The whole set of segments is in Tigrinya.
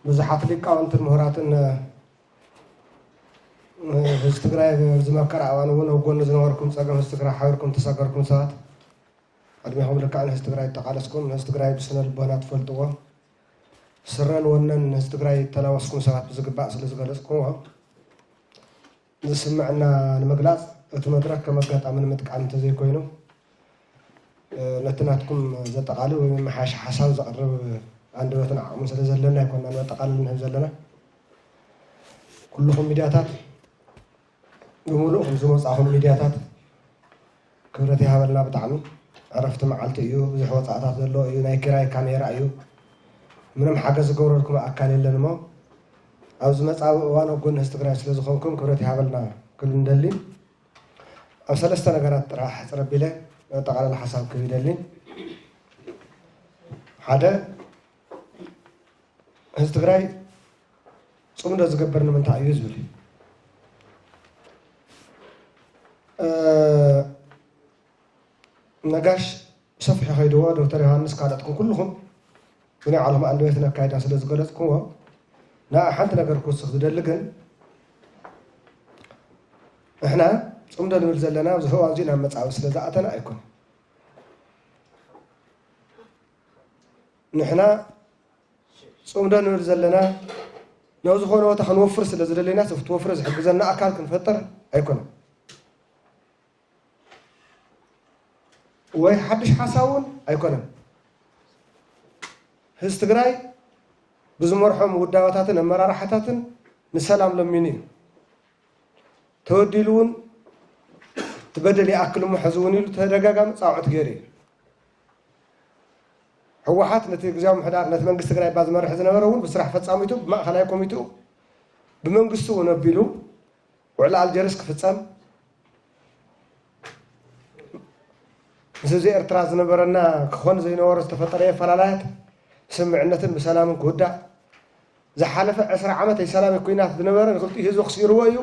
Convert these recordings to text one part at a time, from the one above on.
ብዙሓት ሊቃውንትን ምሁራትን ህዝቢ ትግራይ ኣብዚ መከራ እዋን እውን ኣብ ጎኒ ዝነበርኩም፣ ፀገም ህዝቢ ትግራይ ሓቢርኩም ተሳገርኩም ሰባት፣ ዕድሜኹም ልክዕ ንህዝቢ ትግራይ እተቓለስኩም፣ ንህዝቢ ትግራይ ብስነ ልቦና ትፈልጥዎ፣ ስረን ወነን ንህዝቢ ትግራይ እተላወስኩም ሰባት ብዝግባእ ስለ ዝገለፅኩምዎ፣ ዝስምዕና ንምግላፅ እቲ መድረክ ከም ኣጋጣሚ ንምጥቃም እንተዘይኮይኑ፣ ነቲ ናትኩም ዘጠቓልል ወይ መመሓየሺ ሓሳብ ዘቕርብ ኣንደበትን ዓቕምን ስለ ዘለና ኣይኮንና ንመጠቓለሊ ንህብ ዘለና። ኩልኹም ሚድያታት፣ ብምሉእኹም ዝመጻኹም ሚድያታት ክብረት ይሃበልና። ብጣዕሚ ዕረፍቲ መዓልቲ እዩ፣ ብዙሕ ወጻእታት ዘለዎ እዩ፣ ናይ ኪራይ ካሜራ እዩ። ምንም ሓገዝ ዝገብረልኩም ኣካል የለን እሞ፣ ኣብ ዝመጻ እዋን ኣብ ጎኒ ህዝቢ ትግራይ ስለ ዝኾንኩም ክብረት ይሃበልና ክብል ንደሊ። ኣብ ሰለስተ ነገራት ጥራሕ ሕጽር ኣቢለ ኣጠቓላሊ ሓሳብ ክህብ ይደሊ። ሓደ፣ ህዝቢ ትግራይ ጽምዶ ዝገብር ንምንታይ እዩ ዝብል እዩ። እ፣ ነጋሽ ሰፊሑ ከይድዎ፣ ዶክተር ዮሃንስ፣ ካልኦትኩም ኩልኹም ብናይ ዓለም ኣንደበት ነካይዳ ስለ ዝገለጽኩምዎ፣ ንኣ ሓንቲ ነገር ክውስኽ ዝደሊ ግን፣ ንሕና ጽምዶ ንብል ዘለና ኣብዚ ህዋን እዚ ናብ መጻኢ ስለ ዝኣተና ኣይኮነን። ንሕና ጽምዶ ንብል ዘለና ናብ ዝኾነ ቦታ ክንወፍር ስለ ዝደለና፣ እቲ ወፍሪ ዝሕግዘና ኣካል ክንፈጥር ኣይኮነን። ወይ ሓድሽ ሓሳብ እውን ኣይኮነን። ህዝቢ ትግራይ ብዝመርሖም ውዳበታትን ኣመራርሓታትን ንሰላም ለሚኑ እዩ። ተበዲሉ እውን እቲ በደል ይኣክል እሞ ሕዚ እውን ኢሉ ተደጋጋሚ ጻውዕት ገይሩ እዩ። ህወሓት ነቲ ግዝያዊ ምምሕዳር፣ ነቲ መንግስቲ ትግራይ እባ ዝመርሕ ዝነበረ እውን ብስራሕ ፈጻሚቱ፣ ብማእኸላይ ኮሚቴኡ፣ ብመንግስቱ እውን ኣቢሉ ውዕሊ ኣልጀርስ ክፍጸም፣ ምስ ህዝቢ ኤርትራ ዝነበረና ክኾን ዘይነበሮ ዝተፈጠረ ኣፈላላያት ስምምዕነትን ብሰላምን ክውዳእ፣ ዝሓለፈ ዕስራ ዓመት ናይ ሰላም ኩናት ዝነበረ ንክልቲኡ ህዝቢ ክስዕርዎ እዩ።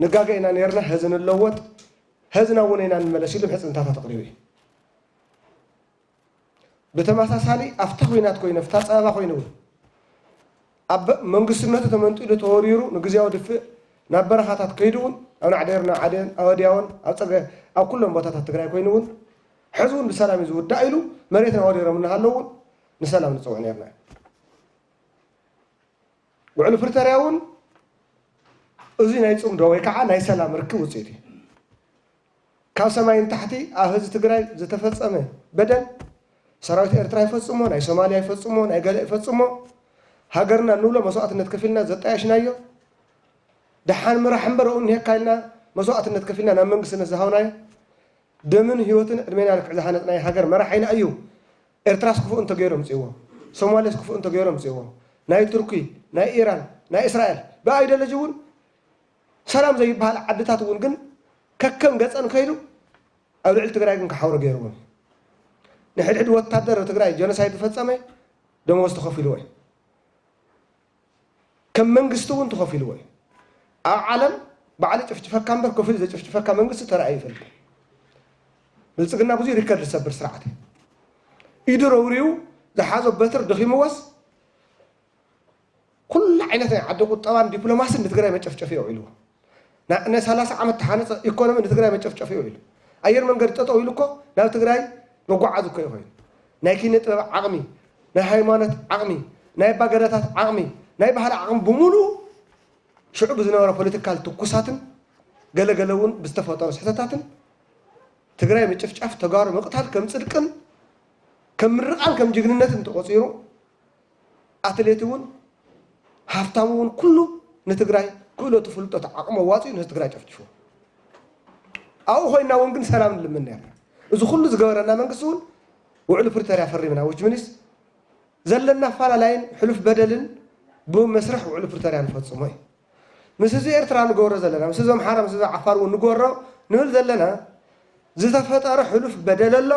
ንጋገ ኢና ነርና፣ ሀዚ ንለወጥ፣ ሀዝና እውን ኢና ንመለስ ኢሉ ምሕጽንታታት ኣቕሪቡ እዩ። ብተመሳሳሊ ኣብታ ኹናት ኮይኑ፣ ኣብታ ጸበባ ኮይኑ እውን ኣብ መንግስትነቱ ተመንጢሉ ተወሪሩ ንግዝያዊ ድፍእ ናብ በረኻታት ከይዱ እውን ኣብ ናዕዴር፣ ናብ ዓዴን፣ ኣብ ወድያውን፣ ኣብ ጸገ፣ ኣብ ኩሎም ቦታታት ትግራይ ኮይኑ እውን ሕዚ እውን ብሰላም እዩ ዝውዳእ ኢሉ መሬትና ወሪሮም እናሃለዉ እውን ንሰላም ንጽውዕ ነርና። ውዕሊ ፕሪቶርያ እውን እዚ ናይ ጽምዶ ወይ ከዓ ናይ ሰላም ርክብ ውፅኢት እዩ። ካብ ሰማይ ንታሕቲ ኣብ ህዝቢ ትግራይ ዝተፈጸመ በደል ሰራዊት ኤርትራ ይፈጽሞ፣ ናይ ሶማልያ ይፈጽሞ፣ ናይ ገለ ይፈጽሞ፣ ሃገርና ንብሎ መስዋእትነት ከፊልና ዘጣየሽናዮ፣ ደሓን ምራሕ እምበር ኣብኡ እኒሀካ ኢልና መስዋእትነት ከፊልና ናብ መንግስትነት ዝሃብናዮ፣ ደምን ህይወትን ዕድሜና ልክዕ ዝሃነጽናዮ ሃገር መራሒና እዩ። ኤርትራስ ክፉእ እንተገይሩ ኣምጽእዎ፣ ሶማሌስ ክፉእ እንተገይሩ ኣምጽእዎ፣ ናይ ቱርኪ፣ ናይ ኢራን፣ ናይ እስራኤል፣ ብኣይዲዮሎጂ እውን ሰላም ዘይበሃል ዓድታት እውን ግን ከከም ገጸን ከይዱ ኣብ ልዕሊ ትግራይ ግን ክሓውሩ ገይርዎም። ንሕድሕድ ወታደር ትግራይ ጀኖሳይድ ዝፈጸመ ደመወዝ ተኸፊልዎ እዩ። ከም መንግስቲ እውን ተኸፊልዎ እዩ። ኣብ ዓለም ባዕሉ ጭፍጭፈካ እምበር ከፊሉ ዘጭፍጭፈካ መንግስቲ ተራእዩ ይፈልጥ። ብልጽግና ብዙ ሪከርድ ዝሰብር ስርዓት እዩ። ኢዱ ረውሪው ዝሓዞ በትር ደኺምዎስ ኩሉ ዓይነት ናይ ዓዲ ቁጠባን ዲፕሎማስን ንትግራይ መጨፍጨፊ እዩ ውዒልዎ። ና-፣ ናይ ሰላሳ ዓመት ተሓነፀ ኢኮኖሚ ንትግራይ መጨፍጨፊ እዩ ውዒሉ። ኣየር መንገዲ ጠጠው ኢሉ እኮ ናብ ትግራይ መጓዓዝ እኮ እዩ ኮይኑ። ናይ ኪነ ጥበብ ዓቕሚ፣ ናይ ሃይማኖት ዓቕሚ፣ ናይ ኣባገዳታት ዓቕሚ፣ ናይ ባህሊ ዓቕሚ ብምሉኡ ሽዑ ብዝነበረ ፖለቲካል ትኩሳትን ገለገለ እውን ብዝተፈጠሩ ስሕተታትን ትግራይ ምጭፍጫፍ፣ ተጋሩ ምቕታል ከም ጽድቅን ከም ምርቓን ከም ጅግንነትን ተቖጺሩ፣ ኣትሌት እውን ሃብታም እውን ኩሉ ንትግራይ ክእለቱ ፍልጠቱ ዓቕሙ ኣዋፂኡ ንትግራይ ጨፍጭፉ። ኣብኡ ኮይና እውን ግን ሰላም ንልምን ነርና። እዚ ኩሉ ዝገበረና መንግስቲ እውን ውዕሊ ፕሪቶርያ ፈሪምና፣ which means ዘለና ኣፈላላይን ሕሉፍ በደልን ብመስርሕ ውዕሊ ፕሪቶርያ ንፈጽሞ እዩ። ምስ ህዝቢ ኤርትራ ንገብሮ ዘለና፣ ምስ ህዝቢ ኣምሓራ፣ ምስ ህዝቢ ዓፋር እውን ንገብሮ ንብል ዘለና፣ ዝተፈጠረ ሕሉፍ በደል ኣሎ፣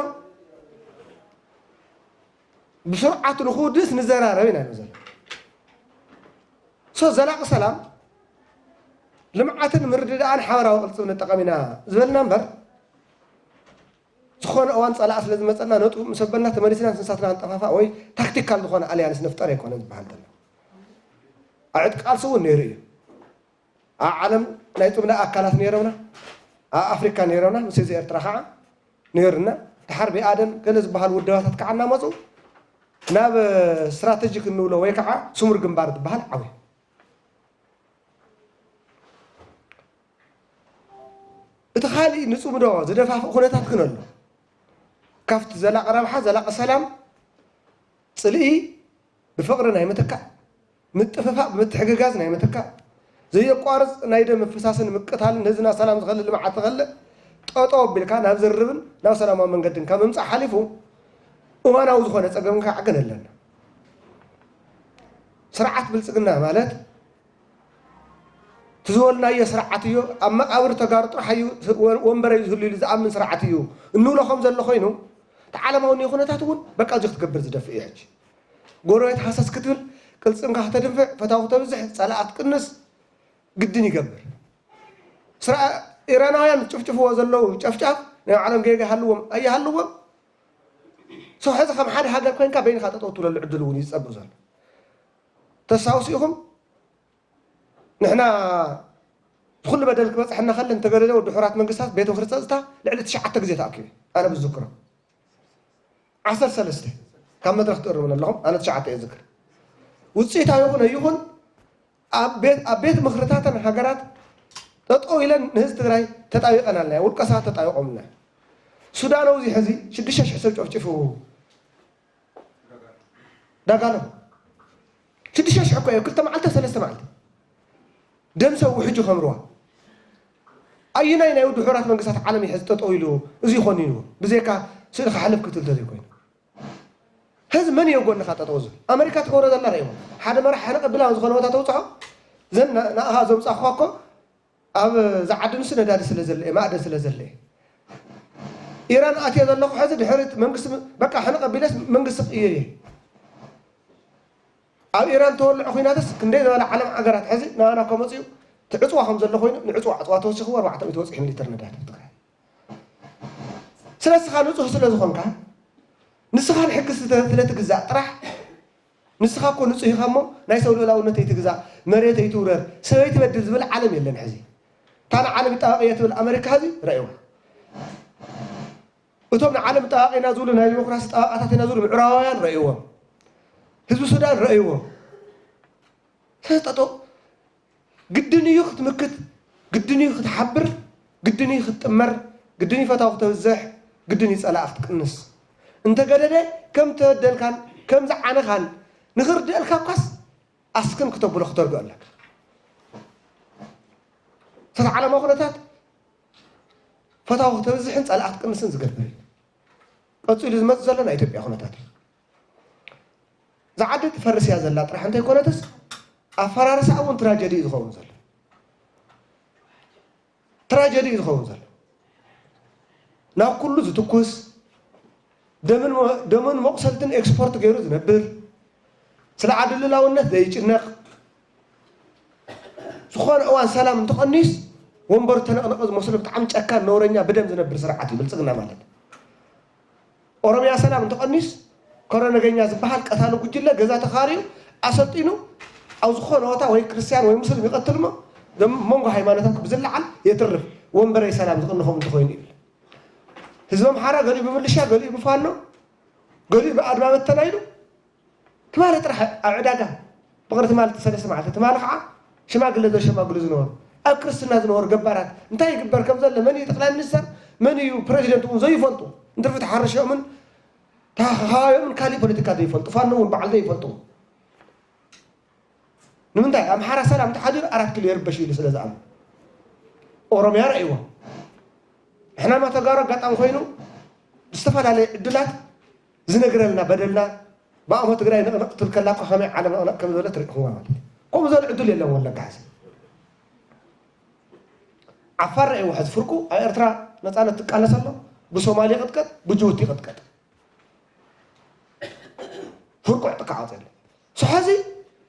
ብስርዓቱ ንክውድእስ ንዘራረብ ኢና ንብል ዘለና። ሶ ዘላቂ ሰላም፣ ልምዓትን ምርድዳእን ሓበራዊ ቅልፅም ንጠቐም ኢና ዝበልና እምበር፣ ዝኾ ዝኾነ እዋን ጸላእ ስለ ዝመጸና ነጥቡ ምስ ኣበልና ተመሊስና ንስንሳትና ንጠፋፋእ ወይ ታክቲካል ዝኾነ ኣልያንስ ንፍጠር ኣይኮነን ዝበሃል ዘሎ። ኣዕጥ ቃልሲ እውን ነይሩ እዩ። ኣብ ዓለም ናይ ጽምዶ ኣካላት ነይረውና፣ ኣብ ኣፍሪካ ነይረውና፣ ምስ እዚ ኤርትራ ከዓ ነይሩና። ድሓር ብኣደን ገለ ዝበሃሉ ውደባታት ከዓ እናመፁ ናብ ስትራተጂክ እንብሎ ወይ ከዓ ስሙር ግንባር ዝበሃል ዓብዩ። እቲ ካሊእ ንፅምዶ ዝደፋፍእ ኩነታት ግን ኣሎ። ካብቲ ዘላቂ ረብሓ፣ ዘላቂ ሰላም፣ ፅልኢ ብፍቕሪ ናይ ምትካእ፣ ምጥፍፋእ ብምትሕግጋዝ ናይ ምትካእ፣ ዘየቋርፅ ናይ ደም ምፍሳስን ምቅታልን ነዚ ናብ ሰላም ዝኸልእ ልምዓት ዝኸልእ ጠጠው ኣቢልካ ናብ ዝርርብን ናብ ሰላማዊ መንገድን ካብ ምምፃእ ሓሊፉ እዋናዊ ዝኾነ ፀገም ከዓ ግን ኣለና። ስርዓት ብልፅግና ማለት እቲ ዝበልናዮ ስርዓት እዩ። ኣብ መቃብር ተጋሩ ጥራሕ እዩ ወንበረይ ዝህሉ ኢሉ ዝኣምን ስርዓት እዩ እንብሎ ከም ዘሎ ኮይኑ፣ እቲ ዓለማዊ ኩነታት እውን በቃ እዚ ክትገብር ዝደፍእ እዩ። ሕጂ ጎረቤት ሃሰስ ክትብል፣ ቅልፅምካ ከተድንፍዕ፣ ፈታዊ ከተብዝሕ፣ ፀላኣት ቅንስ ግድን ይገብር። ስራ ኢራናውያን ጭፍጭፍዎ ዘለዉ ጨፍጫፍ ናይ ዓለም ጌጋ ይሃልዎም ኣይሃልዎም፣ ሰው ሕዚ ከም ሓደ ሃገር ኮይንካ በይንካ ጠጠው ትብለሉ ዕድል እውን ይፀብእ ዘሎ። ተስታውሱ ኢኹም፣ ንሕና ኩሉ በደል ክበፅሐና ከለ እንተገደደ ወዲ ሕራት መንግስታት ቤት ምኽሪ ፀፅታ ልዕሊ ትሽዓተ ግዜ ተኣኪቡ ኣነ ብዝክሮ ዓሰርተ ሰለስተ ካብ መድረክ ትእርሙን ኣለኹም ኣነ ትሽዓተ እየ ዝክር ውፅኢታዊ ይኹን ኣይኹን ኣብ ቤት ኣብ ቤት ምኽርታተን ሃገራት ጠጠው ኢለን ንህዝቢ ትግራይ ተጣቢቀናልና ውልቀ ሰባት ተጣቢቆምልና ሱዳን ኣብዚ ሕዚ ሽዱሽተ ሽሕ ሰብ ጨፍጭፉ ዳጋሎ ሽዱሽተ ሽሕ እኮ እዩ ክልተ መዓልቲ ሰለስተ መዓልቲ ደም ሰብ ውሕጁ ከምርዋ ኣየናይ ናይ ውድብ ሕቡራት መንግስታት ዓለም ይሕዝ ጠጠው ኢሉ እዚ ይኾን ኢሉ ብዘይካ ስእሊ ክሓልፍ ክትል ተዘይኮይኑ ሕዚ መን እዮ ጎንኻ ጠጠው ዝብል ኣመሪካ ትገብሮ ዘላ ረእይዎ ሓደ መራሕ ሕነ ቀቢላ ዝኾነ ቦታ ተውፅዖ ዘን ንኣኻ ዘምፃኹኻ እኮ ኣብ ዝዓዲ ንሱ ነዳዲ ስለ ዘለ ማእደን ስለ ዘለ ኢራን ኣትየ ዘለኹ ሕዚ ድሕሪት መንግስቲ በቃ ሕነ ቀቢለስ መንግስቲ ቅይር እየ ኣብ ኢራን ተወልዐ ኩናትስ ክንደይ ዝበለ ዓለም ዓገራት ሕዚ ንኣና ከመፅኡ ትዕፅዋ ከም ዘሎ ኮይኑ ንዕፅዋ ዕፅዋ ተወሲኽዎ ኣርባዕተ ሚእቲ ወፂሑ ሚሊተር ነዳዲ ትግራይ ስለስኻ ንፁህ ስለ ዝኾንካ ንስኻ ንሕጊ ስለ ትግዛእ ጥራሕ ንስኻ እኮ ንፁህ ኢኻ እሞ ናይ ሰብ ልኡላውነት ኣይትግዛእ መሬት ኣይትውረር ሰብ ኣይትበድል ዝብል ዓለም የለን ሕዚ እታ ንዓለም ይጣበቕ እየ ትብል ኣመሪካ ሕዚ ረእይዋ እቶም ንዓለም ጠባቕ ኢና ዝብሉ ናይ ዲሞክራሲ ጠባቓታት ኢና ዝብሉ ምዕራባውያን ረእይዎም ህዝቢ ሱዳን ረእይዎ ስለዚ ጠጠው ግድን እዩ ክትምክት ግድን እዩ ክትሓብር ግድን እዩ ክትጥመር ግድን እዩ ፈታዊ ክተብዝሕ ግድን እዩ ፀላእ ክትቅንስ እንተገደደ ከም ተበደልካን ከም ዝዓነኻን ንኽርድአልካ እኳስ ኣስክን ክተብሎ ክተርድኦ ኣለካ ሰት ዓለማ ኩነታት ፈታዊ ክተብዝሕን ፀላእ ክትቅንስን ዝገብር እዩ ቀፂሉ ዝመፅእ ዘሎ ናይ ኢትዮጵያ ኩነታት እዩ ዝዓዲ ትፈርስ እያ ዘላ ጥራሕ እንተይኮነትስ ኣፈራርሳ እውን ትራጀዲ እዩ ዝኸውን ዘሎ ትራጀዲ እዩ ዝኸውን ዘሎ ናብ ኩሉ ዝትኩስ ደምን መቑሰልትን ኤክስፖርት ገይሩ ዝነብር ስለ ዓዲ ልላውነት ዘይጭነቕ ዝኾነ እዋን ሰላም እንትቐኒስ ወንበሩ ተነቕነቐ ዝመስሎ ብጣዕሚ ጨካን ነውረኛ ብደም ዝነብር ስርዓት እዩ ብልፅግና ማለት ኦሮሚያ ሰላም እንተቐኒስ ከረነገኛ ዝበሃል ቀታሊ ጉጅለ ገዛ ተኻርዩ ኣሰልጢኑ ኣብ ዝኾነ ቦታ ወይ ክርስትያን ወይ ሙስሊም ይቐትል እሞ መንጎ ሃይማኖታት ብዝለዓል የትርፍ ወንበረይ ሰላም ዝቕንኾም እንተኾይኑ ይብል ህዝቢ ኣምሓራ ገሊኡ ብምልሻ ገሊኡ ብፋኖ ገሊኡ ብኣድማ በተና ኢሉ ትማሊ ጥራሕ ኣብ ዕዳጋ ፍቕሪ ትማሊ ሰለስተ መዓልቲ ትማሊ ከዓ ሽማግለ ዘሸማግሉ ዝነበሩ ኣብ ክርስትና ዝነበሩ ገባራት እንታይ ይግበር ከም ዘሎ መን እዩ ጠቅላይ ሚኒስተር መን እዩ ፕሬዚደንት እውን ዘይፈልጡ እንትርፊ ተሓርሾምን ተኻባቢኦምን ካሊእ ፖለቲካ ዘይፈልጡ ፋኖ እውን በዓል ዘይፈልጡ ንምንታይ ኣምሓራ ሰላም ተሓዲሩ ኣራት ኪሎ ይርበሽ ኢሉ ስለ ዝኣምን ኦሮምያ ረእይዎ ንሕናማ ተጋሩ ኣጋጣሚ ኮይኑ ብዝተፈላለየ ዕድላት ዝነግረልና በደልና ብኣሞ ትግራይ ንቕንቕ ትብል ከላ እኮ ከመይ ዓለም ንቕንቕ ከም ዝበለት ርኢኹምዋ ማለት እዩ። ከምኡ ዝበለ ዕድል የለን ወለጋ ሕዚ። ዓፋር ረእይዎ ሕዚ ፍርቁ ኣብ ኤርትራ ነፃነት ትቃለስ ኣሎ፣ ብሶማል ይቕጥቀጥ፣ ብጅቡቲ ይቕጥቀጥ። ፍርቁ ዕጥቂ ዓወት የለን። So ሕዚ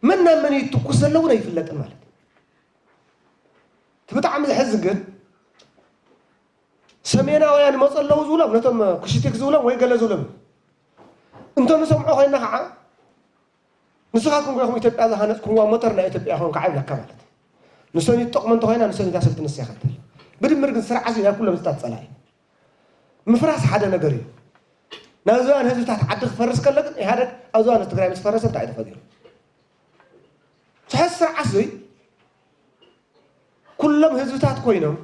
መን ናብ መን እዩ ትኩስ ዘሎ እውን ኣይፍለጥን ማለት እዩ። እቲ ብጣዕሚ ዘሕዝን ግን ሰሜናውያን ይመፁ ኣለዉ ዝብሎም ነቶም ኩሽቲክ ዝብሎም ወይ ገለ ዝብሎም እንተንሰምዖ ኮይና ከዓ ንስኻትኩም ኮይኹም ኢትዮጵያ ዝሃነፅኩምዋ ሞተር ናይ ኢትዮጵያ ኢኹም ከዓ ይብለካ ማለት እዩ። ንሰን ይጠቕሞ እንተኮይና ንሰን እዛ ስልቲ ንስ ይኸተል። ብድምር ግን ስርዓት እዩ ናይ ኩሎም ህዝብታት ፀላኢ። ምፍራስ ሓደ ነገር እዩ። ናብ ዝባን ህዝብታት ዓዲ ክፈርስ ከሎ ግን ኢህኣደግ ኣብ ዝባን ትግራይ ምስ ፈረሰ እንታይ እዩ ተፈጢሩ? ትሕዝ ስርዓት ዘይ ኩሎም ህዝብታት ኮይኖም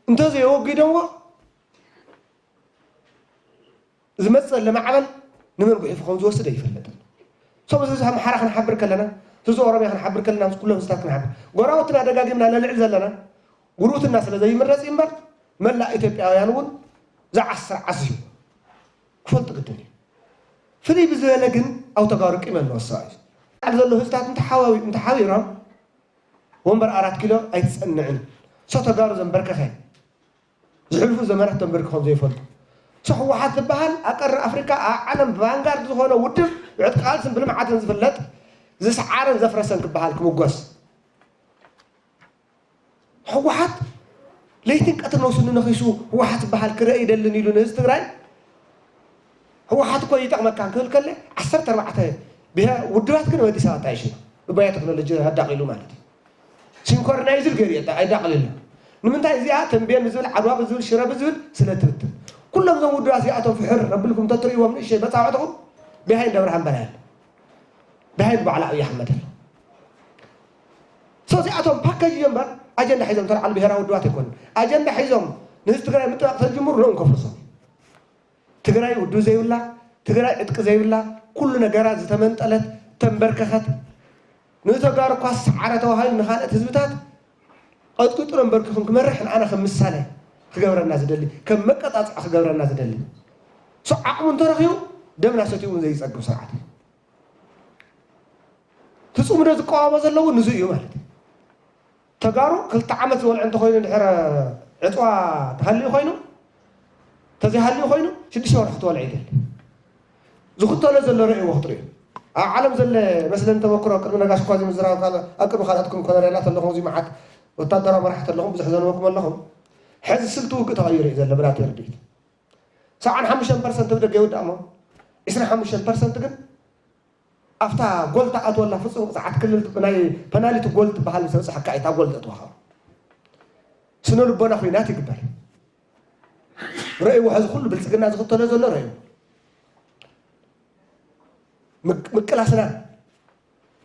እንተዘየወጊዶዎ ዝመፅእ ለማዕበል ንመን ጉሒፉ ከም ዝወስድ ኣይፈልጥን። ሶም እዚ ኣምሓራ ክንሓብር ከለና፣ እዚ ኦሮሚያ ክንሓብር ከለና፣ ምስ ኩሎም ህዝብታት ክንሓብር ጎራውትና ደጋጊምና ነልዕል ዘለና ጉርብትና ስለ ዘይምረፅ እዩ እምበር መላእ ኢትዮጵያውያን እውን ዝዓስር ዓስዩ ክፈልጡ ግድን እዩ። ፍልይ ብዝበለ ግን ኣብ ተጋሩ ቂም ኣለዎ ሰብኣይ እዩ። ላዕሊ ዘሎ ህዝብታት እንተሓዋዊ እንተሓቢሮም ወንበር ኣራት ኪሎ ኣይትፀንዕን። ሶ ተጋሩ ዘንበርከኸ ዝሕልፉ ዘመናት ተንበርኪኾም ዘይፈልጡ ሶ ህወሓት ዝበሃል ኣብ ቀርኒ ኣፍሪካ ኣብ ዓለም ቫንጋርድ ዝኾነ ውድብ ብዕጥቂ ቃልስን ብልምዓትን ዝፍለጥ ዝሰዓረን ዘፍረሰን ክበሃል ክምጎስ ህወሓት ለይትን ቀትርን ነብሱ ንነኺሱ ህወሓት ዝበሃል ክረአ ይደልን ኢሉ ንህዝቢ ትግራይ ህወሓት እኮ ይጠቕመካን ክብል ከለ ዓሰርተ ኣርባዕተ ብሄ ውድባት ግን ኣብ ኣዲስ ኣበባ ኣጣይሹ ብባዮ ቴክኖሎጂ ኣዳቒሉ ማለት እዩ። ሲንኮርናይዝድ ገይሩ የጣ ኣይዳቕልልን። ንምንታይ እዚኣ ተንቤን ብዝብል ዓድዋ ብዝብል ሽረ ብዝብል ስለ ትብትን ኩሎም እዞም ውድባት እዚኣቶም ፍሕር ረብልኩም ተትርእይዎም ንእሸ መፃወዕትኹም ቢሃይንድ ኣብርሃም በላይ ኣሎ። ቢሃይንድ በዓል ኣብይ ኣሕመድ ኣሎ። ሶ እዚኣቶም ፓኬጅ እዮም እምበር ኣጀንዳ ሒዞም ተልዓሉ ብሄራዊ ውድባት ኣይኮኑን። ኣጀንዳ ሒዞም ንህዝቢ ትግራይ ምጥባቕ ተዝጅምሩ ንኦም ከፍርሶም። ትግራይ ውድብ ዘይብላ፣ ትግራይ ዕጥቂ ዘይብላ፣ ኩሉ ነገራ ዝተመንጠለት፣ ተንበርከኸት፣ ንተጋሩ እኳ ሰዓረ ተባሂሉ ንኻልኦት ህዝብታት ቀጥቂጡ ኣንበርኪኹም ክመርሕ ንኣና ከም ምሳሌ ክገብረና ዝደሊ፣ ከም መቀጻጽዒ ክገብረና ዝደሊ። ሶ ዓቕሙ እንተረኺቡ ደምና ሰትዩ እውን ዘይጸግብ ስርዓት እዩ። እቲ ጽምዶ ዝቃወሞ ዘለዉ ንዙ እዩ ማለት እዩ። ተጋሩ ክልተ ዓመት ዝበልዐ እንተኾይኑ ድሕረ ዕፅዋ ተሃልዩ ኮይኑ ተዘይሃልዩ ኮይኑ ሽዱሽተ ወርሒ ክትበልዖ ይደሊ። ዝኽተሎ ዘሎ ርእይዎ ክትርእዩ ኣብ ዓለም ዘለ መስለን ተመክሮ ቅድሚ ነጋሽ እኳ እዚ ምዝራብ ኣብ ቅድሚ ካልኣትኩም ኮነሬላት ኣለኹም እዚ መዓት ወታደራዊ መራሕቲ ኣለኹም ብዙሕ ዘንበኩም ኣለኹም። ሕዚ ስልቲ ውግእ ተቐይሩ እዩ ዘሎ ብናተይ ርድኢት። ሰብዓን ሓሙሽተን ፐርሰንት ብደገ ይውዳእ እሞ ዒስራን ሓሙሽተን ፐርሰንት ግን ኣብታ ጎል ትኣትወላ ፍጹም ቅፅዓት ክልል ናይ ፐናልቲ ጎል ትበሃል ምስ በፅሐካ እታ ጎል ተእትወኻ ስነ ልቦና ኩናት ይግበር። ረእይዎ ሕዚ ኩሉ ብልፅግና ዝኽተሎ ዘሎ ረእዩ ምቅላስና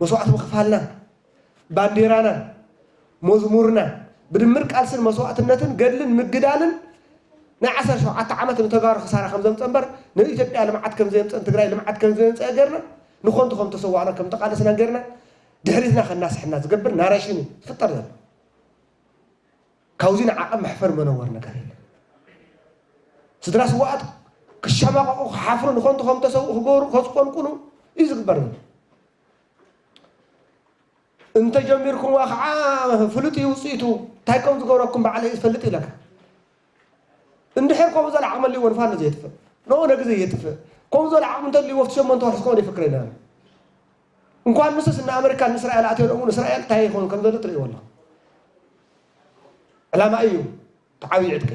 መስዋዕቲ ምኽፋልና ባንዴራና መዝሙርና ብድምር ቃልስን መስዋዕትነትን ገድልን ምግዳልን ናይ ዓሰርተ ሸውዓተ ዓመት ንተጋሩ ክሳራ ከም ዘምፀ እምበር ንኢትዮጵያ ልምዓት ከም ዘየምፀን ትግራይ ልምዓት ከም ዘየምፀ ገርና ንኾንቱ ከም ተሰዋዕና ከም ተቃለስና ገርና ድሕሪትና ከናስሕና ዝገብር ናሬሽን እዩ ዝፍጠር ዘሎ። ካብዚ ንዓቐብ መሕፈር መነወር ነገር የለ። ስድራ ስዋኣት ክሸማቐቑ ክሓፍሩ ንኾንቱ ከም ተሰውኡ ክገብሩ ከስቆንቁኑ እዩ ዝግበር ዘሎ። እንተጀሚርኩምዋ ከዓ ፍሉጥ እዩ ውፅኢቱ እንታይ ከም ዝገብረኩም ባዕለ እዩ ዝፈልጥ ይብለካ። እንድሕር ከምኡ ዘለ ዓቕሚ ኣለዎ ንፋኖ ዘየጥፍእ ንኦ ነግዘ የጥፍእ ከምኡ ዘለ ዓቕሚ እንተልዎ ፍቲ ሸሞንተ ወርሒ ዝኸውን ይፍክር ኢና። እንኳን ንስስ እና ኣመሪካ ንእስራኤል ኣትዮ እውን እስራኤል እንታይ ይኸውን ከም ዘሎ ትርእይዎ ኣለኹ። ዕላማ እዩ ተዓብዩ ዕጥቂ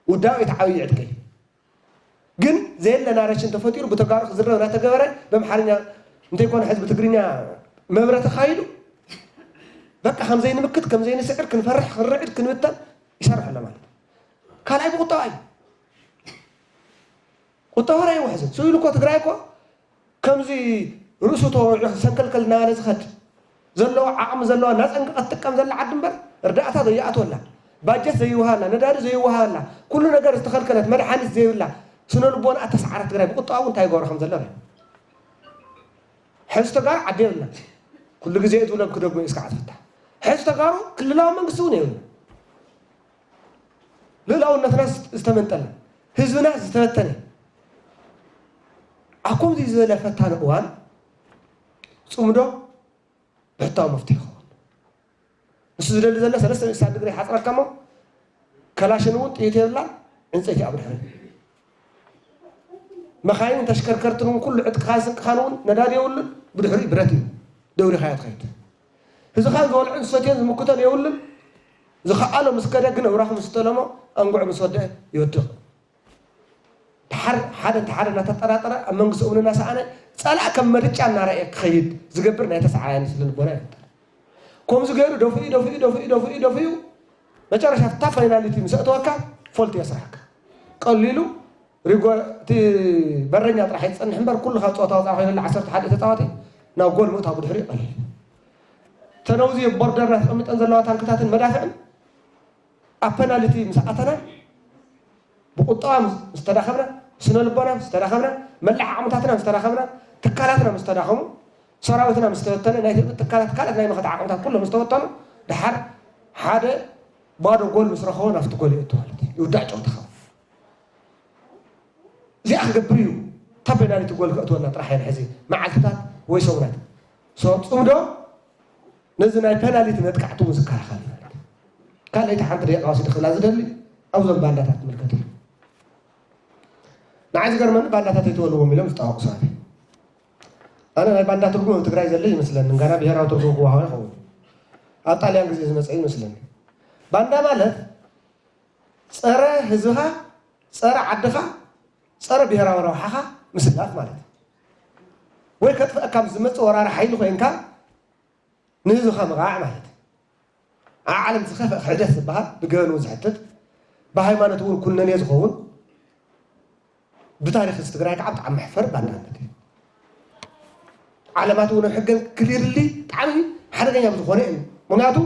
ውዳዊ ተዓብዩ ዕጥቂ ግን ዘየለ ናሬሽን ተፈጢሩ ብተጋሩ ክዝረብ እናተገበረ በምሓርኛ እንተይኮነ ሕዚ ብትግርኛ መብረ ተኻይዱ በቃ ከምዘይንምክት ከምዘይንስዕር ክንፈርሕ ክንርዕድ ክንብተን ይሰርሕ ኣሎ ማለት እዩ። ካልኣይ ብቁጠባ እዩ። ቁጠባ ራይ ውሕዝን ስኢሉ እኮ ትግራይ እኮ ከምዚ ርእሱ ተወሪዑ ሰንከልከል እናበለ ዝኸድ ዘለዎ ዓቕሚ ዘለዋ እናፀንቀቐት ትጥቀም ዘላ ዓዲ እምበር እርዳእታ ዘይኣትወላ ባጀት ዘይወሃላ ነዳዲ ዘይወሃላ ኩሉ ነገር ዝተኸልከለት መድሓኒት ዘይብላ ስነ ልቦና ኣተሰዓረ ትግራይ ብቁጠባ እውን እንታይ ይገብሮ ከም ዘሎ ርእ። ሕዚ ተጋሩ ዓዲ የብልና ኩሉ ግዜ ዝብሎም ክደግሞ እስካ ዓትፍታ ሕዚ ተጋሩ ክልላዊ መንግስቲ እውን የብልና። ልእላውነትና ዝተመንጠለ ህዝብና ዝተበተነ ኣብ ከምዚ ዝበለ ፈታኒ እዋን ፅምዶ ብሕታዊ መፍትሒ ይኸውን። ንሱ ዝደሊ ዘሎ ሰለስተ ሚእቲ ዲግሪ ሓፅረካ እሞ ከላሽን እውን ጥይት የብላ ዕንፀይቲ ኣብ ድሕሪ መኻይን ተሽከርከርትን እውን ኩሉ ዕጥቅኻን ስንቅኻን እውን ነዳዲ የብሉን ብድሕሪኡ ብረት እዩ ደውሪኻዮ ትኸይድ። ህዝኻን ዝበልዑን ዝሰትዮን ዝምክቶን የብሉን። ዝኸኣሎ ምስ ከደ ግን እብራኹ ምስ ዝተለሞ ኣንጉዕ ምስ ወደአ ይወድቕ። ድሓር ሓደ እንተ ሓደ እናተጠራጠረ ኣብ መንግስቲ እውን እናሰኣነ ጸላእ ከም መርጫ እናረኣየ ክኸይድ ዝገብር ናይ ተሰዓያኒ ስነ ልቦና ይፍጠር። ከምዚ ገይሩ ደፊኡ ደፊኡ ደፊኡ ደፊኡ ደፊኡ መጨረሻ ፍታ ፋይናሊቲ ምስ ኣእተወካ ፎልት የስርሓካ። ቀሊሉ ሪጎ እቲ በረኛ ጥራሕ ይጸንሕ እምበር ኩሉ ካብ ጸወታ ወጻኢ ኮይነላ ዓሰርተ ሓደ ተጻዋቲ ናብ ጎል ምእታው ብድሕሪኡ ቀሊል። ተነውዚ ቦርደርና ተቐሚጠን ዘለዋ ታንክታትን መዳፍዕን ኣብ ፔናልቲ ምስ ኣተና ብቁጠባ ምስ ተዳኸምና፣ ስነ ልቦና ምስ ተዳኸምና፣ መላእ ዓቕምታትና ምስ ተዳኸምና፣ ትካላትና ምስ ተዳኸሙ፣ ሰራዊትና ምስ ተበተነ፣ ናይ ትካላት ካልኣት ናይ መኸተ ዓቕምታት ኩሎም ምስ ተበተኑ፣ ድሓር ሓደ ባዶ ጎል ምስ ረኸቦ ናብቲ ጎል ይእቱ ማለት እዩ። ይውዳእ ጨወታ ኸዓ። እዚኣ ክገብር እዩ። እታ ፔናልቲ ጎል ከእትወና ጥራሕ እየን ሕዚ መዓልትታት ወይ ሰሙናት። ሶ፣ ጽምዶ ነዚ ናይ ፔናልቲ መጥቃዕቲ እውን ዝከላኸል እዩ ማለት እዩ። ካልኣይቲ ሓንቲ ደቂቃ ወሲደ ክብላ ዝደሊ ኣብዞም ባንዳታት ትምልከት እዩ። ንዓይ ዝገርመኒ ባንዳታት ኣይትበልዎም ኢሎም ዝጣወቁ ሰባት እዮም። ኣነ ናይ ባንዳ ትርጉም ኣብ ትግራይ ዘሎ ይመስለኒ፣ ጋና ብሄራዊ ትርጉም ክወሃቦ ይኸውን። ኣብ ጣልያን ግዜ ዝመፀ ይመስለኒ። ባንዳ ማለት ፀረ ህዝብኻ፣ ፀረ ዓድኻ፣ ፀረ ብሄራዊ ረብሓኻ ምስላፍ ማለት እዩ። ወይ ከጥፍአካ ምስ ዝመፅእ ወራሪ ሓይሊ ኮይንካ ንህዝብኻ ምቕዓዕ ማለት እዩ። ኣብ ዓለም ዝኸፍአ ክሕደት ዝበሃል ብገበን እውን ዝሕተት፣ ብሃይማኖት እውን ኩነኔ ዝኸውን፣ ብታሪኽ ህዝቢ ትግራይ ከዓ ብጣዕሚ መሕፈሪ ባንዳነት እዩ። ዓለማት እውን ኣብ ሕገን ክሊርሊ ብጣዕሚ ሓደገኛ ብዝኾነ እዩ። ምክንያቱ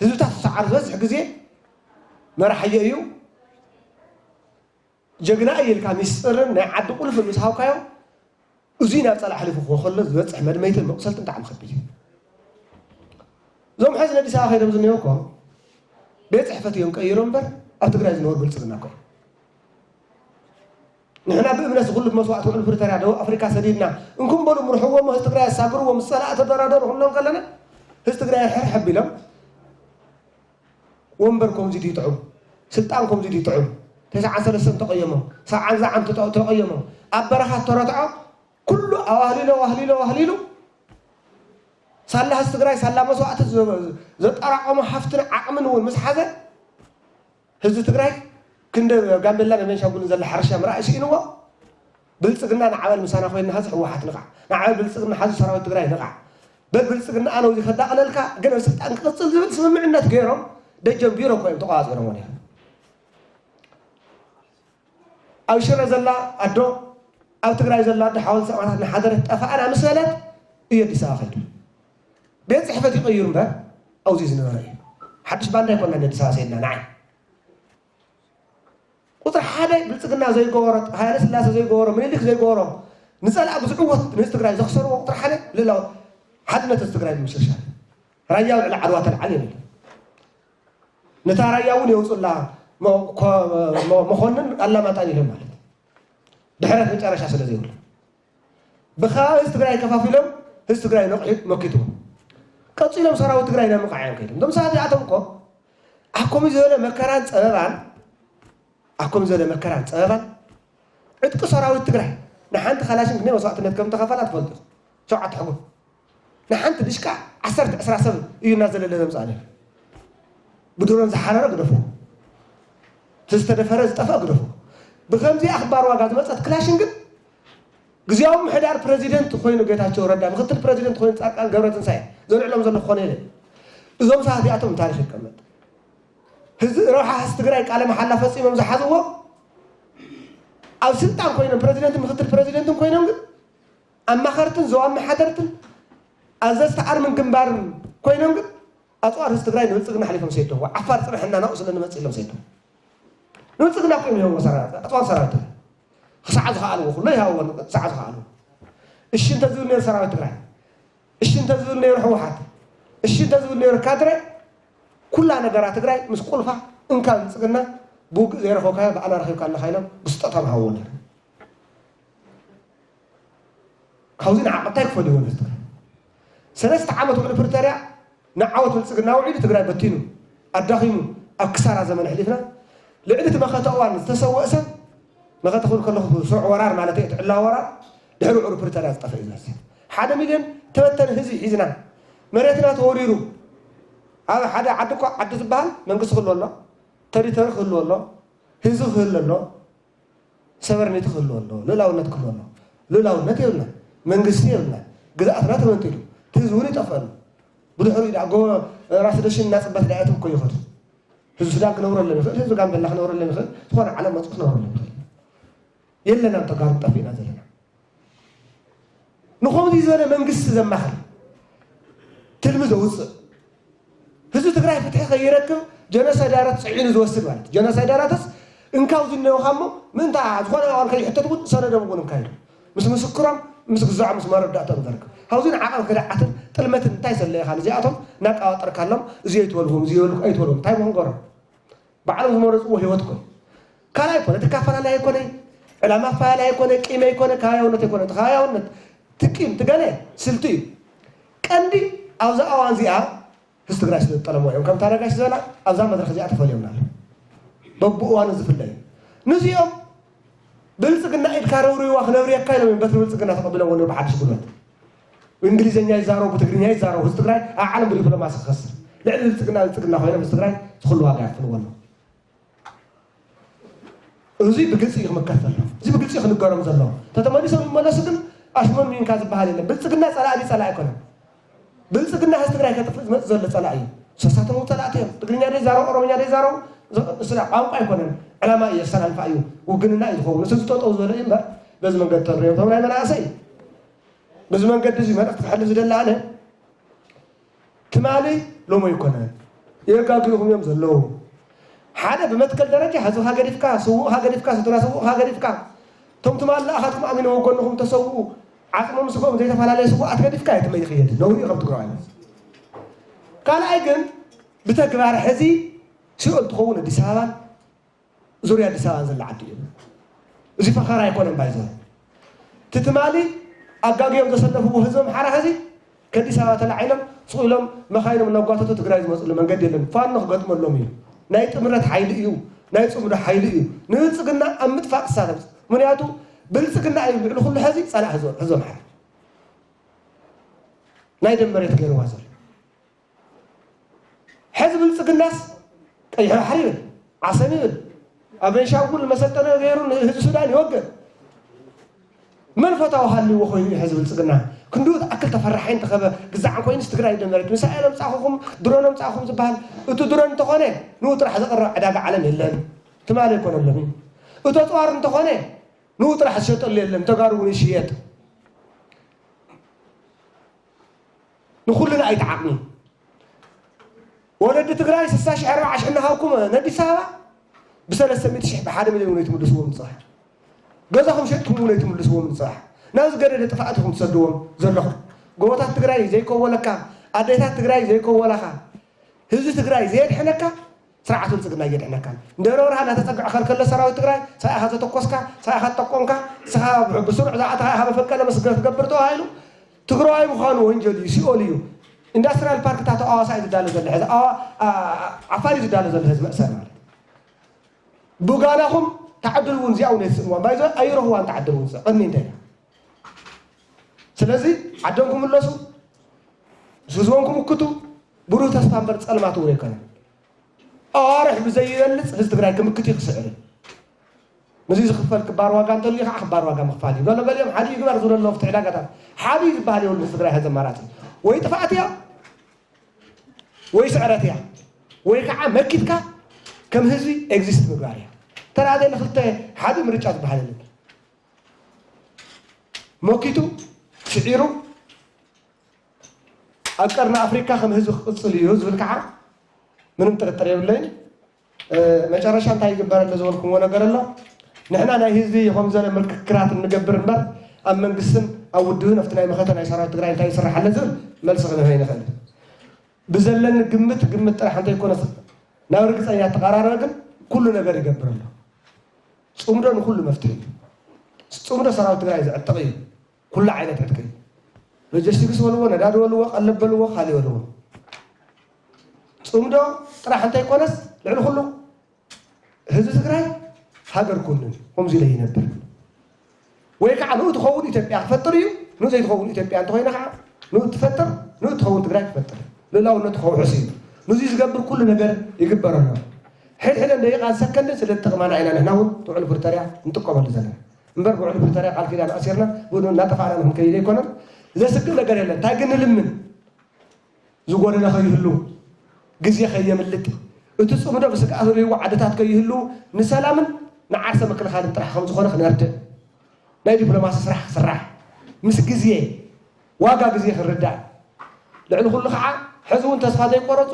ህዝብታት ዝሰዓር ዝበዝሕ ግዜ መራሕዮ እዩ፣ ጀግና እዩ ኢልካ ሚስጥርን ናይ ዓዲ ቁልፍን ምስ ሃብካዮ፣ እዙይ ናብ ጸላእ ሓሊፉ ክኾ ከሎ ዝበጽሕ መድመይትን መቑሰልትን ብጣዕሚ ከቢድ እዩ። እዞም ሕዚ ንኣዲስ ኣበባ ከይዶም ዝኒሀው እኮ ቤት ጽሕፈት እዮም ቀይሮም እምበር ኣብ ትግራይ ዝነበሩ ብልጽግና እኮ እዮም። ንሕና ብእምነት ዝኹሉ መስዋእቲ ውዕል ፕሪቶርያ ደቡብ ኣፍሪካ ሰዲድና እንኩም በሉ ምርሕዎ እሞ ህዝቢ ትግራይ ኣሳግርዎ ምስ ጸላእ ተደራደሩ ክንብሎም ከለና ህዝቢ ትግራይ ሕርሕ ኣቢሎም ወንበር ከምዚ ድዩ ጥዑም? ስልጣን ከምዚ ድዩ ጥዑም? ተስዓን ሰለስተን ተቐየሞም፣ ሰብዓን ዘዓን ተቐየሞም፣ ኣብ በረኻ ተረትዖ ኩሉ ኣዋህሊሉ ኣዋህሊሉ ኣዋህሊሉ ሳላ ህዝቢ ትግራይ ሳላ መስዋእቲ ዘጠራቐሞ ሃፍትን ዓቕምን እውን ምስ ሓዘ ህዝቢ ትግራይ ክንደ ጋምቤላን ቤንሻንጉልን ዘለ ሕርሻ ምርኣይ ስኢንዎ። ብልፅግና ንዓበል ምሳና ኮይንና ሀዚ ህወሓት ንቓዕ፣ ንዓበል ብልፅግና ሀዚ ሰራዊት ትግራይ ንቓዕ፣ በል ብልፅግና ኣነ ውዚ ከዳቕለልካ ግን ኣብ ስልጣን ክቕፅል ዝብል ስምምዕነት ገይሮም ደጀን ቢሮ እኮ እዮም ተቋፂሮም ነይሮም። ኣብ ሽረ ዘላ ኣዶ፣ ኣብ ትግራይ ዘላ ኣዶ ሓወልቲ ሰማእታት እናሓደረት ጠፋኣና ምስ በለት እዩ ኣዲስ ኣበባ ከይዱ። ቤት ፅሕፈት ይቐይሩ እምበር ኣብዚ ዝነበረ እዩ። ሓድሽ ባንዳ ኣይኮናን ኣዲስ ኣበባ ሰይድና ንዓይ። ቁፅሪ ሓደ ብልፅግና ዘይገበሮ፣ ሃይለ ስላሴ ዘይገበሮ፣ ምኒልክ ዘይገበሮ፣ ንፀላእ ብዝዕወት ንህዝቢ ትግራይ ዘኽሰርዎ ቁፅሪ ሓደ ልእላው ሓድነት ህዝቢ ትግራይ ንምሽርሻር። ራያ ልዕሊ ዓድዋ ተልዓል የብሉ። ነታ ራያ እውን የውፅላ መ- ኮ- መ- መኮንን ኣላማጣን ኢሎም ማለት ድሕረት መጨረሻ ስለ ዘይብሉ ብከባቢ ህዝቢ ትግራይ ከፋፊሎም ህዝቢ ትግራይ ነቑሑ መኪትዎ። ቀፂሎም ሰራዊት ትግራይ ናይ ምቃዕ እዮም ከይዶም። እዞም ሰባት እዚኣቶም እኮ ኣብ ከምኡ ዝበለ መከራን ፀበባን ኣብ ከምኡ ዝበለ መከራን ፀበባን ዕጥቂ ሰራዊት ትግራይ ንሓንቲ ካላሽን ክንደይ መስዋእትነት ከም ተኸፈላ ትፈልጡ ኢኹም። ሸውዓተ ሕጉም ንሓንቲ ድሽቃ ዓሰርተ ዕስራ ሰብ እዩ እናዘለለ ዘምፅኣ ነይሩ። ብድሮን ዝሓረረ ግደፎ፣ እቲ ዝተደፈረ ዝጠፍአ ግደፎ። ብከምዚ ኣኽባር ዋጋ ዝመፀት ክላሽን ግን ግዜያዊ ምሕዳር ፕረዚደንት ኮይኑ ጌታቸው ረዳ፣ ምክትል ፕረዚደንት ኮይኑ ፃድቃን ገብረትንሳኤ ዘልዕሎም ዘሎ ክኾነ ኢለ። እዞም ሰባት እዚኣቶም ታሪክ ይቀመጥ። ህዝቢ ረብሓ ህዝቢ ትግራይ ቃለ መሓላ ፈፂሞም ዝሓዝዎ ኣብ ስልጣን ኮይኖም ፕረዚደንትን ምክትል ፕረዚደንትን ኮይኖም ግን ኣማኸርትን ዞባ ኣመሓደርትን ኣዘዝቲ ኣርምን ግንባርን ኮይኖም ግን ኣፅዋር ህዝቢ ትግራይ ንብልፅግና ሓሊፎም ሰይዶም። ዓፋር ፅንሕና ናብኡ ስለ ንመፅእ ኢሎም ሰይዶም። ንብልፅግና እኮ እዮም ይሃብዎ ሰራ- ኣፅዋር ሰራዊት ትግራይ ክሳዕ ዝኸኣልዎ ኩሎ ይሃብዎ ክሳዕ ዝኸኣልዎ። እሺ እንተዝብል ነይሩ ሰራዊት ትግራይ፣ እሺ እንተዝብል ነይሩ ህወሓት፣ እሺ እንተዝብል ነይሩ ካድረ ኩላ ነገራ ትግራይ ምስ ቁልፋ እንካ ብልፅግና ብውግእ ዘይረኸብካዮ ብኣና ረኺብካ ኣለኻ ኢሎም ብስጦታ ምሃብዎ ነይሩ። ካብዚ ንዓቐብ እንታይ ክፈልይዎ ነዚ ትግራይ? ሰለስተ ዓመት ውዕሊ ፕሪቶርያ ንዓወት ብልፅግና ውዒሉ ትግራይ በቲኑ ኣዳኺሙ ኣብ ክሳራ ዘመን ኣሕሊፍና። ልዕሊ እቲ መኸተ እዋን ዝተሰወእ ሰብ መኸተ ክብል ከለኹ ስሩዕ ወራር ማለት እዩ፣ እቲ ዕላዊ ወራር ድሕሪ ውዕሊ ፕሪቶርያ ዝጠፍአ እዩ ዝመስል። ሓደ ሚልዮን ተበተነ ህዝቢ ሒዝና መሬትና ተወሪሩ ኣብ ሓደ ዓዲ እኳ ዓዲ ዝበሃል መንግስቲ ክህሉ ኣሎ ተሪተሪ ክህልዎ ኣሎ፣ ህዝቢ ክህሉ ኣሎ፣ ሰቨርኒቲ ክህልዎ ኣሎ፣ ልእላውነት ክህልዎ ኣሎ። ልእላውነት የብልና፣ መንግስቲ የብልና፣ ግዝኣትና ተመንጢሉ፣ ህዝቢ እውን ይጠፍእ ኣሎ። ብድሕሪኡ ደኣ ጎ ራስ ደሽን እናፅበት ደኣ እቶም እኮ ይኸዱ። ህዝቢ ሱዳን ክነብረሎም ይኽእል፣ ህዝቢ ጋምቤላ ክነብረሎም ይኽእል፣ ዝኾነ ዓለም መፅኡ ክነብረሎም ይኽእል። የለናን ተጋሩ ጠፊእና ዘለና። ንኸምዚ ዝበለ መንግስቲ ዘማኽር ትልሚ ዘውፅእ ህዝቢ ትግራይ ፍትሒ ከይረክብ ጀኖሳይዳራት ፅዒኑ ዝወስድ ማለት እዩ። ጀኖሳይዳራትስ እንካው ዝነውኻ እሞ ምእንታ ዝኾነ እዋን ከይሕተት እውን ሰነዶም እውን እንካይሉ ምስ ምስክሮም ምስ ግዛዖም ምስ መረዳእቶም ዘርክብ ካብዚ ንዓቐብ ክድዓትን ጥልመትን እንታይ ሰለየኻ ንዚኣቶም እናቃባጠርካሎም እዚ ኣይትበልዎም እዚ ኣይበልኩ ኣይትበልዎም እንታይ ምኾን ገሮም ባዕሎም ዝመረፅዎ ህይወት እኮ እዩ። ካልኣይ ፖለቲካ ኣፈላላይ ኣይኮነይ፣ ዕላማ ኣፈላላይ ኣይኮነ፣ ቂም ኣይኮነ፣ ከባቢያውነት ኣይኮነ። እቲ ከባቢያውነት፣ እቲ ቂም፣ እቲ ገለ ስልቲ እዩ። ቀንዲ ኣብዛ እዋን እዚኣ ህዝቢ ትግራይ ስለ ዝጠለሞ እዮም። ከምታ ነጋሽ ዝበላ ኣብዛ መድረኽ እዚኣ ተፈልዮምና ኣለዉ። በብእዋኑ ዝፍለ እዩ። ንዚኦም ብልፅግና ኢድካ ረውሪዋ ክነብርየካ ኢሎም እዮም በትሪ ብልፅግና ተቐቢሎምዎ ነይሩ ብሓድሽ ጉልበት። ብእንግሊዝኛ ይዛረቡ፣ ብትግርኛ ይዛረቡ። ህዝቢ ትግራይ ኣብ ዓለም ብዲፕሎማሲ ክኸስር ልዕሊ ብልፅግና ብልፅግና ኮይኖም ህዝቢ ትግራይ ዝኹሉ ዋጋ ይኸፍልዎ ኣለዉ። እዚ ብግልፂ እዩ ክምከት ዘለዎ። እዚ ብግልፂ እዩ ክንገሮም ዘለዎ። ተተመሊሶም ይመለሱ ግን ኣሽሞን ሚንካ ዝበሃል የለን። ብልፅግና ፀላኢ ድዩ? ፀላኢ ኣይኮነን። ብልፅግና ህዝቢ ትግራይ ከጥፍእ ዝመፅእ ዘሎ ፀላኢ እዩ። ሰሳቶም ፀላእቲ እዮም። ትግርኛ ዘይዛረቡ፣ ኦሮምኛ ዘይዛረቡ ዝ- ስለ ቋንቋ ኣይኮነን። ዕላማ እዩ፣ ኣሰላልፋ እዩ፣ ውግንና እዩ ዝኸውን። ንሱ ዝጠጠው ዝበለ እዩ እምበር በዚ መንገዲ ተንሪኦ እቶም ናይ መናእሰይ በዚ መንገዲ እዚ መልእኽቲ ክሕልፍ ዝደሊ ኣነ ትማሊ ሎሚ ኣይኮነን። የጋግዩኹም እዮም ዘለዉ። ሓደ ብመትከል ደረጃ ህዝብኻ ገዲፍካ፣ ስዉእኻ ገዲፍካ፣ ስድራ ስዉእኻ ገዲፍካ፣ እቶም ትማሊ ለኣኻትኩም ኣሚኖም ኣብ ጎንኹም ተሰውኡ፣ ዓጽሞም ስግኦም ዘይተፈላለየ ስዉኣት ገዲፍካ የትመይ ይኽየድ። ነውሪ እዩ ከም ትግራዋይ። ካልኣይ ግን ብተግባር ሕዚ ሲኦል ትኸውን ኣዲስ ኣበባን ዙርያ ኣዲስ ኣበባን ዘላ ዓዲ እዩ። እዚ ፈኸራ ኣይኮነን ባይዘ እቲ ትማሊ ኣጋግዮም ዘሰለፍዎ ህዝቢ ኣምሓራ ሕዚ ከኣዲስ ኣበባ ተላዒሎም ስቕ ኢሎም መኻይኖም እናጓተቱ ትግራይ ዝመፅሉ መንገዲ የለን። ፋኖ ክገጥመሎም እዩ። ናይ ጥምረት ሓይሊ እዩ። ናይ ፅምዶ ሓይሊ እዩ። ንብልፅግና ኣብ ምጥፋእ ክሳተፍ ምክንያቱ ብልፅግና እዩ ልዕሊ ኩሉ ሕዚ ፀላእ ህዝቢ ኣምሓራ ናይ ደም መሬት ገይርዋ ዘሎ። ሕዚ ብልፅግናስ ቀይሕ ባሕሪ ይብል፣ ዓሰብ ይብል፣ ኣብ ቤንሻንጉል መሰልጠነ ገይሩ ንህዝቢ ሱዳን ይወግእ። መን ፈታዊ ሃልይዎ ኮይኑ እዩ ሕዚ ብልፅግና ክንድኡ ዝኣክል ተፈራሓይን ተኸበ ግዛዕን ኮይኑስ ትግራይ ደመረት ሚሳኤል ኣምፃእኹም ድሮን ኣምፃእኹም ዝበሃል? እቲ ድሮን እንተኾነ ንኡ ጥራሕ ዘቕርብ ዕዳጋ ዓለም የለን፣ ትማሊ ኣይኮነሎምን። እቲ ኣፅዋር እንተኾነ ንኡ ጥራሕ ዝሸጠሉ የለን፣ ተጋሩ እውን ይሽየጥ። ንኹልና ኣይትዓቕሚ። ወለዲ ትግራይ ስሳ ሽሕ ኣርባዓ ሽሕ እናሃብኩም ነዲስ ኣበባ ብሰለስተ ሚእቲ ሽሕ ብሓደ ሚልዮን እውን ኣይትምልስዎም ንፅባሕ። ገዛኹም ሸጥኩም እውን ኣይትምልስዎም ንፅባሕ። ናብ ዝገደደ ጥፍኣት ኢኹም ትሰድዎም ዘለኹም። ጎቦታት ትግራይ ዘይከወለካ፣ ኣዴታት ትግራይ ዘይከወላኻ፣ ህዝቢ ትግራይ ዘየድሐነካ ስርዓት ብልፅግና እየድሕነካን። ደብረ ብርሃን እናተፀግዐ ከልከሎ ሰራዊት ትግራይ ሳኢኻ ዘተኮስካ፣ ሳኢኻ ዝጠቆምካ፣ ንስኻ ብስሩዕ ዝኣተኻ ኢኻ መፈንቀለ መስገ ትገብር ተባሂሉ ትግራዋይ ምዃኑ ወንጀል እዩ፣ ሲኦል እዩ። ኢንዳስትሪያል ፓርክታት ኣዋሳ እዩ ዝዳሎ ዘሎ ሕዚ፣ ኣዋ- ኣ- ዓፋር እዩ ዝዳሎ ዘሎ ሕዚ መእሰር ማለት ብጋናኹም ተዓድል እውን እዚኣ እውን የትስእንዋ ባይዞ ኣይረኽዋን ተዓድል እውን ቀኒ እንታይ ስለዚ ዓደም ክምለሱ ምስ ህዝቦም ክምክቱ ብሩህ ተስፋ እምበር ፀልማት እውን ኣይኮነን። ኣዋርሕ ብዘይበልፅ ህዝቢ ትግራይ ክምክት እዩ ክስዕር እዩ። ነዚ ዝኽፈል ክባር ዋጋ እንተልዩ ከዓ ክባር ዋጋ ምኽፋል እዩ። ገለ ገሊኦም ሓዲ ይግበር ዝብሉ ኣለዉ ኣብቲ ዕዳጋታት። ሓዲ ዝበሃል የብሉን ህዝቢ ትግራይ ሕዚ ኣማራፂ ወይ ጥፍኣት እያ ወይ ስዕረት እያ ወይ ከዓ መኪትካ ከም ህዝቢ ኤግዚስት ምግባር እያ። ተራ ዘይለ ክልተ ሓዲ ምርጫ ዝበሃል የለን። መኪቱ ስዒሩ ኣብ ቀርኒ ኣፍሪካ ከም ህዝቢ ክቕፅል እዩ ዝብል ከዓ ምንም ጥርጥር የብለይን። መጨረሻ እንታይ ይግበር ኣሎ ዝበልኩምዎ ነገር ኣሎ። ንሕና ናይ ህዝቢ ከምዘለ ምክክራት እንገብር እምበር ኣብ መንግስትን ኣብ ውድብን ኣብቲ ናይ መኸተ ናይ ሰራዊት ትግራይ እንታይ ይስራሕ ኣሎ ዝብል መልሲ ክንህብ ኣይንኽእል። ብዘለኒ ግምት ግምት ጥራሕ እንተይኮነስ ናብ ርግፀኛ ተቐራረበ ግን ኩሉ ነገር ይገብር ኣሎ። ፅምዶ ንኩሉ መፍትሒ እዩ። ፅምዶ ሰራዊት ትግራይ ዘዕጥቕ እዩ። ኩሉ ዓይነት ዕጥቂ እዩ። ሎጂስቲክስ በልዎ፣ ነዳዲ በልዎ፣ ቀለብ በልዎ፣ ካሊእ በልዎ። ፅምዶ ጥራሕ እንተይኮነስ ልዕሊ ኩሉ ህዝቢ ትግራይ ሃገር ኩንን ከምዚ ኢለ ይነብር ወይ ከዓ ንኡ ትኸውን ኢትዮጵያ ክፈጥር እዩ። ንኡ ዘይትኸውን ኢትዮጵያ እንተኮይነ ከዓ ንኡ ትፈጥር ንኡ ትኸውን ትግራይ ክፈጥር እዩ። ልእላውነቱ ከውሕስ እዩ። ንዙይ ዝገብር ኩሉ ነገር ይግበር ኣሎ። ሕድሕደን ደቂቓን ሰከንድን ስለ ዝጠቕማና ኢና ንሕና እውን ውዕል ፕሪቶርያ ንጥቀመሉ ዘለና። እምበር ብውዕል ፕሪቶርያ ቃል ኪዳን ኣሲርና ብኡ እናጠፋእና ንክንከይድ ኣይኮነን። ዘስግእ ነገር የለን። እንታይ ግን ንልምን? ዝጎደለ ከይህሉ፣ ግዜ ከየምልጥ፣ እቲ ጽምዶ ብስግኣት ዝህልዎ ዓድታት ከይህሉ፣ ንሰላምን ንዓርሰ ምክልኻልን ጥራሕ ከም ዝኾነ ክነርድእ፣ ናይ ዲፕሎማሲ ስራሕ ክስራሕ፣ ምስ ግዜ ዋጋ ግዜ ክርዳእ፣ ልዕሊ ኩሉ ከዓ ሕዚ እውን ተስፋ ዘይቆረፁ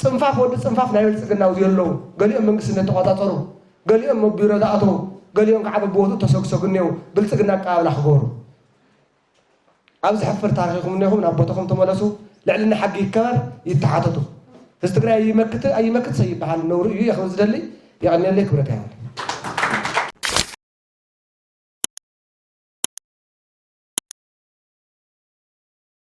ጽንፋፍ ወዲ ጽንፋፍ ናይ ብልጽግና ኣብዚ ኣለዉ፣ ገሊኦም መንግስቲ እናተቆጻጸሩ፣ ገሊኦም ኣብ ቢሮ ዝኣተዉ፣ ገሊኦም ከዓ በብቦትኡ ተሰግሰጉ እኒአው፣ ብልጽግና ኣቀባብላ ክገብሩ። ኣብ ዘሕፍር ታሪኽ ኢኹም እኒኹም፣ ናብ ቦታኹም ተመለሱ። ልዕልና ሕጊ ይከበር፣ ይተሓተቱ። ህዝቢ ትግራይ ይመክት ኣይመክት ሰይበሃል ነውሪ እዩ። እየ ክብል ዝደሊ። የቐንየለይ። ክብረት ይሃበል።